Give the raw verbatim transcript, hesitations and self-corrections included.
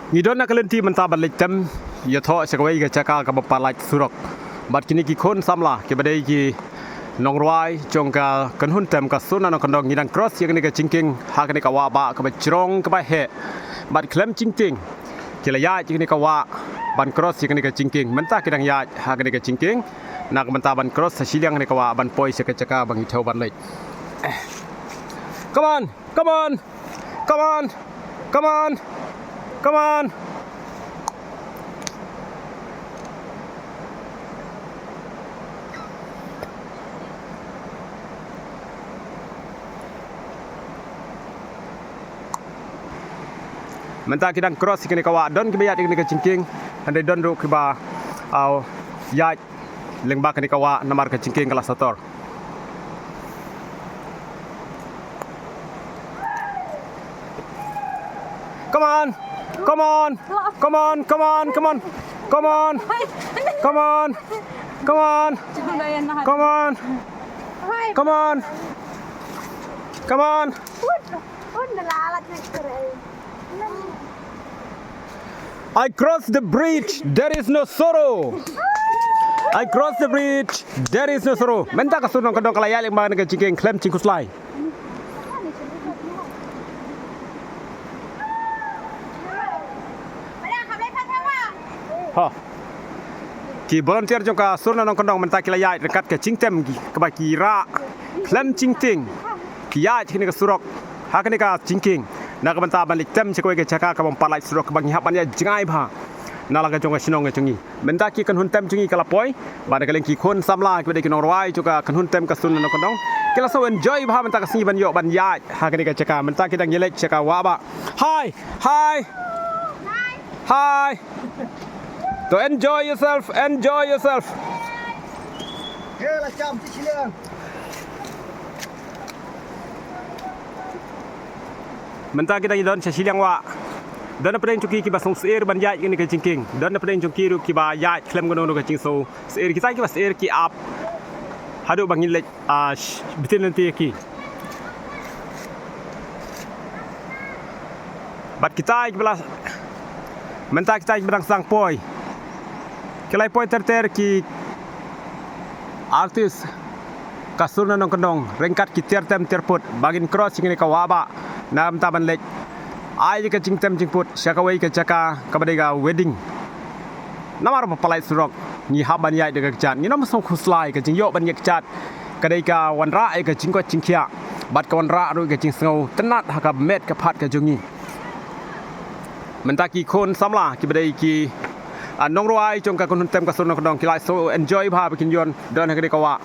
Ngi don na ka lynti mynta ban leit tem ïathoh sha kawei ka jaka kaba pynlait surok. Bad kine ki khun samla kiba dei ki nongrwai jong ka kynhun tem ka Sur Nongkyndong ngi dang cross ïa kane ka jingkieng ha kane ka wah bah kaba jrong kaba heh. Bad khlem jingtieng ki la ïaid ïa kane ka wah ban cross ïa kane ka jingkieng. Mynta ki dang ïaid ha kane ka jingkieng na ka bynta ban cross ha shiliang kane ka wah ban poi sha ka jaka ba ngi thew ban leit. Come on, come on, come on, come on, come on. Mynta ki dang cross ïa kane ka wah, don kiba ïaid ïa kane ka jingkieng, hynrei don ruh kiba, aw, ïaid lyngba kane ka wah namar ka jingkieng ka la sator. Come on. Come on. Come on, come on, come on. Come on. Come on. Come on. Come on. Come on. Come on. I cross the bridge, there is no sorrow. I cross the bridge, there is no sorrow. Mynta ka Sur Nongkyndong ka la ïaid lyngba kane ka jingkieng khlem jingkhuslai. Ha. Ki volunteer jong ka Sur Nongkyndong mynta ki la ïaid ryngkat ka jingtem ki, kaba ki rah khlem jingtieng. Ki ïaid ha kane ka surok, ha kane ka jingkieng, na ka bynta ban leit tem sha kawei ka jaka kaba ym pat lait surok, kaba ngi hap ban ïaid jngai bha na la ka jong ka shnong ka jong ngi. Mynta ki kynhun tem jong ngi ka la poi bad na ka liang ki khun samla kiba dei ki nongrwai jong ka kynhun tem ka Sur Nongkyndong ki la sngewenjoy bha mynta ka sngi ban ïoh ban ïaid ha kane ka jaka. Mynta ki dang ïaleit sha ka wah bah. Hi, hi, hi. To enjoy yourself, enjoy yourself. Mynta kita ki don sha shiliang wah. Don na pdeng jong ki kiba sngewsyier ban ïaid kane ka jingkieng. Don na pdeng jong ki ruh kiba ïaid khlem kano kano ka jingsngewsyier. Kita kiba syier ki ap haduh ba ngin leit, ah, sh-, btin lynti ïa ki. Bad kita kiba la, mynta kita kiba dang sdang poi. Ki la poi ter ter ki artist ka Sur Nongkyndong ryngkat ki tiar tem tiar put ba ngin cross ïa kane ka wah bah na ka bynta ban leit ai ka jingtem jingput sha kawei ka jaka kaba dei ka wedding. Namar ba pynlait surok ngi hap ban ïaid da ka kjat, ngi nym sngewkhuslai. Ka jingïoh ban ïakjat ka dei ka wanrah ïa ka jingkoit jingkhiah bad ka wanrah ruh ïa ka jingsngewtynnat ha ka met ka phad ka jong ngi. Mynta ki khun samla kiba dei ki, ah, nongrwai jong ka kynhun tem ka Sur Nongkyndong ki la sngewenjoy bha ba kin ïoh don ha kane ka wah.